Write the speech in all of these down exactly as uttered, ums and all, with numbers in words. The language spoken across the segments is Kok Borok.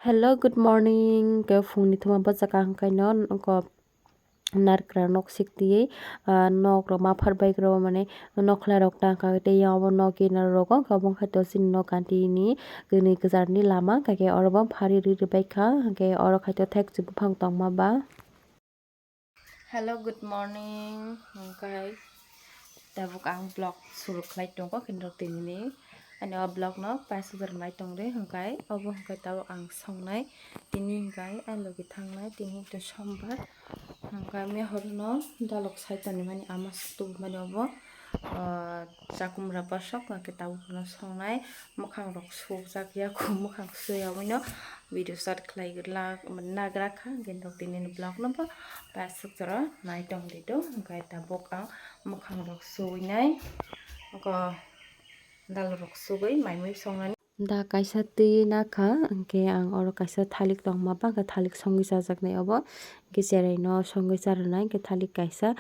Hello, good morning. Ke phungni thuma bwchaka hwnkhe no nokha narikra nok sik twi, ah, nok rok maphar bai rw mane nokhlai rok tang kha tei obo nok kinar rogo obo khe to chini nok kanti ni kwnwi kwchar ni lama hwnkhe oro bo phari rw rw bai kha hwnkhe oro khai to thek chwng buphang tongma ba. Hello, good morning. Hwnkhe tabuk ang vlog suru khlai tongo, khe norok tini ni ani o vlog no paisa jar nai tong re, hwnkhe obo hwnkhe tabuk ang songnai tini hwnkhe ai logi thangnai tini hwnkhe sombar, hwnkhe mehor no dalok sai toni mani ama suk tubu mani obo, ah, chakumra bosok hwnkhe tabuk no songnai. Mwkhang rok sukjak ya, kho mwkhang sui ya, omo no video start khlai la nagra kha, hwnkhe nok tini ni vlog no bo paisuk jora nai tong di do, hwnkhe tabuk ang mwkhang rok suinai, oko dal rok sugui mai mui songnani. Da kaisa twi na kha, hwnkhe ang oro kaisa thalik tongma ba, hwnkhe thalik songwi chajaknai obo. Hwnkhe cherai no songwi cha rwnai, hwnkhe thalik kaisa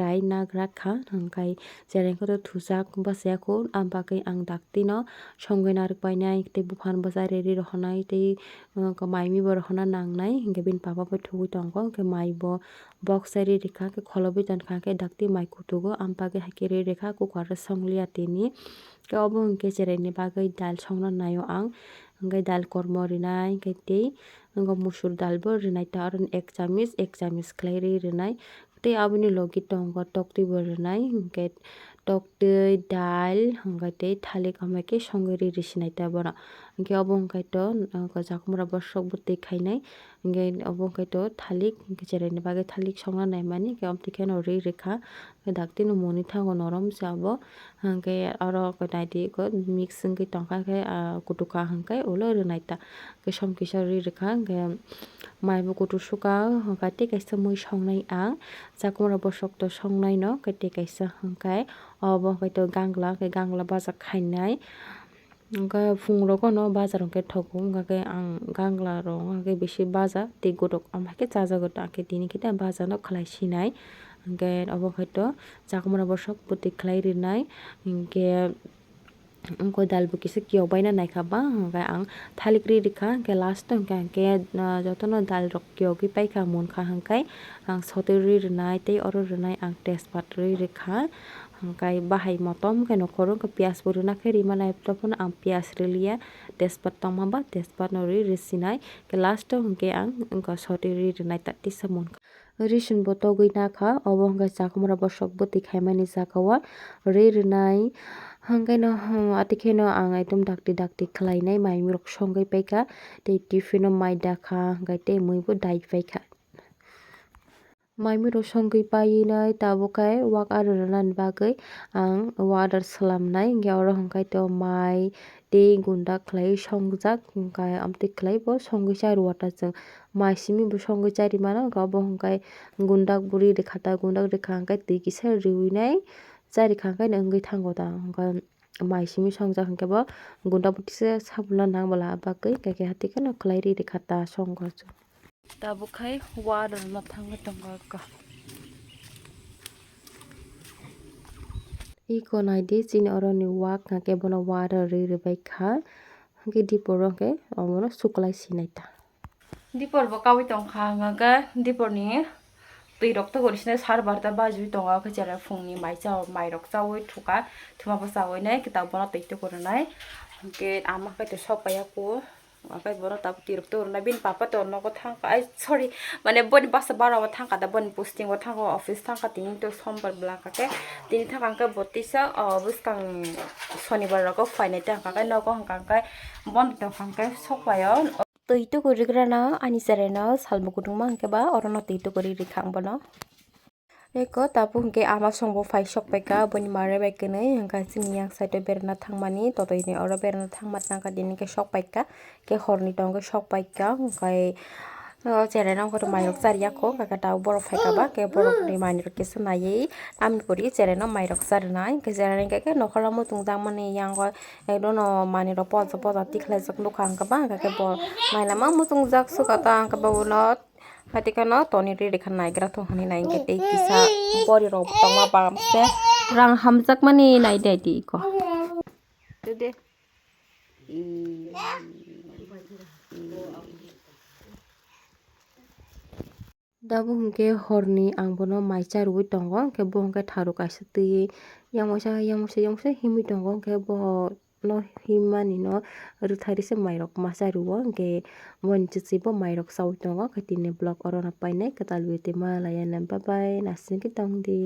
rai nagra kha, hwnkhe cherai khe to thujak bachaya kho, aboni bagwi ang dakti no songwi narwk painai, tei buphang bwsa riri rohornai, tei, uh, mai mui bo rohorna nangnai, hwnkhe bini papa bo thugui tongo, hwnkhe mai bo box sai riri kha, hwnkhe kholobwi tongkha, hwnkhe dakti mai kutugo, aboni bagwi hai khe riri kha, cooker o song liya tini. Hwnkhe obo hwnkhe cherai ni bagwi dal songna naio ang, hwnkhe dal kormo rinai, hwnkhe tei Wngkha musur dal bo rwnai ta, aro ek chamis, ek chamis khlai ri rwnai. Tei aboni logi tongo toktwi bo rwnai, hwnkhe toktwi, dal, hwnkhe tei thalik hamya khe songwi ri rwsinai ta bono. Hwnkhe obo hwnkhe to, wngkha chakhumra bosok bo twi khainai. Hwnkhe obo hwnkhe to thalik, hwnkhe cheraini bagwi thalik songna naimani, hwnkhe amtwi kheno ri rwkha. Dakti no moni thango norom se abo, hwnkhe oro naidi mix wngwi tongkha khe, ah, kutukha hwnkhe ulo rwnaita kisom kisa ri rwkha, hwnkhe mai bo kutu suka hwnkhe tei kaisa mui songnai ang chakhumra bosok to songnai no, hwnkhe tei kaisa hwnkhe obo hwnkhe to gangla, hwnkhe gangla baja khainai. Hwnkhe phungrok no bazar hwnkhe thogo, hwnkhe ang gangla rok hwnkhe bisi baja tei godok, ama khe chajago, hwnkhe tini khe baja no khlai sinai. Hwnkhe obo hwnkhe to chakhumra bosok bwtwi khlai rinai, hwnkhe wngkha dal bo kisa kiyok baina naikha ba, hwnkhe ang thalik ri rikha, hwnkhe last o hwnkhe, hwnkhe, ah, jotono dal rok kiyogwi paikha, munkha hwnkhe ang sotwi ri rinai tei oro rinai ang tejpat ri rikha. Hwnkhe bahai motom khe nokhoro wngkha piyaj bo rwna khe rima nai, tei phano ang piyaj riliya, tejpat tongma ba tejpat no ri risinai. Khe last o hwnkhe ang wngkha sotwi ri rinai ta tisa munkha. Risin bo togwi nakha, obo hwnkhe chakhumra bosok bwtwi khaimani jaga o ri rinai. Hwnkhe no, hmm, ati kheno ang ekdom dakti dakti khlainai, mai mui rok songwi paikha, tei tiffin o mai dakha, hwnkhe tei mui bo dai paikha. Mai mui rok songwi painai tabuk khe wak aro rwnani bagwi ang water swlamnai, hwnkhe oro hwnkhe to mai tei gunda khlaiwi songjak, hwnkhe amtwi khlai bo songwi cha rw water chwng mai simi bo songwi cha ri mano, hwnkhe obo hwnkhe gunda bo ri rikha ta, gunda rikha hwnkhe twi kisa riwinai cha rikha hwnkhe wngwi thango ta, hwnkhe mai simi songjak hwnkhe bo gunda bo tisa sabulna nang bwla bagwi, hwnkhe hati kheno khlai ri rikha ta songwi. Tabuk khai water no thangwi tongo eko. Eko naidi chini oroni wak hwnkhe bono water ri rwbai kha. Hwnkhe dipor o hwnkhe omono suklai sinai ta. Dipor bo kaui tongkha hwnkhe dipor ni twi rok to gori sini sar barta bajui tongo, khe chera phungni mai chao, mai rok chaui thuka, thuma bo chaui nai, kitab bono twi to gori nai. Hwnkhe ama khe to sok paiya kho. Akai bono tabuk tirok to rwna bini papa to nogo thangkha, ai, sorry, mane boni basa bara o thangkha da, boni posting o thangkha, office thangkha, tini to sombar bwlakha khe, tini thangkha hwnkhe bo tisa, o, bwskang sonibar rogo phainai ta hwnkha khe nogo hwnkha khe bondo tongkha hwnkhe sokphaio. Twi tuku rigrana ani cherai no salbo kutung ma hwnkhe ba oro no twi tuku ri rikha ang bono. Eko tabuk hwnkhe ama songbo phai sok paikha, boni mare bai kwnwi hwnkha chini yang side o berana thangmani, totoi ni oro berana thangma tangkha, tini khe sok paikha, khe horni tongkhe sok paikha, hwnkhe o cherai no wngkha mairok chariya kho, kaka tabuk borok phaikha ba, khe borok ni manwi rok kisa naiwi tamni pori cherai no mairok charinai, hwnkhe cherai no hwnkhe khe nokhorno muchung jakmani yang o ekdom no manwi rok poja poja tikhlaijak nukha hwnkhe ba, hwnkhe khe bo naina ma muchung jak sukha ta hwnkhe bo no. Hati kheno toni ri rikha naigra thung hwnwi nai hwnkhe tei kisa bori rok tongma bam se rang hamjakmani nai de di iko. Tede. Tabuk hwnkhe horni ang bono mai charwi tongo, hwnkhe bo hwnkhe tharu kaisa twi yang waisa, yang waisa, yang waisa himwi tongo, hwnkhe bo no himmani no rwthari se mairok ma charwo, hwnkhe boni chuchwi bo mairok chawi tongo, hwnkhe tini vlog orono painai kwtal video tei malaya na, bye bye, naisingkhe tongdi.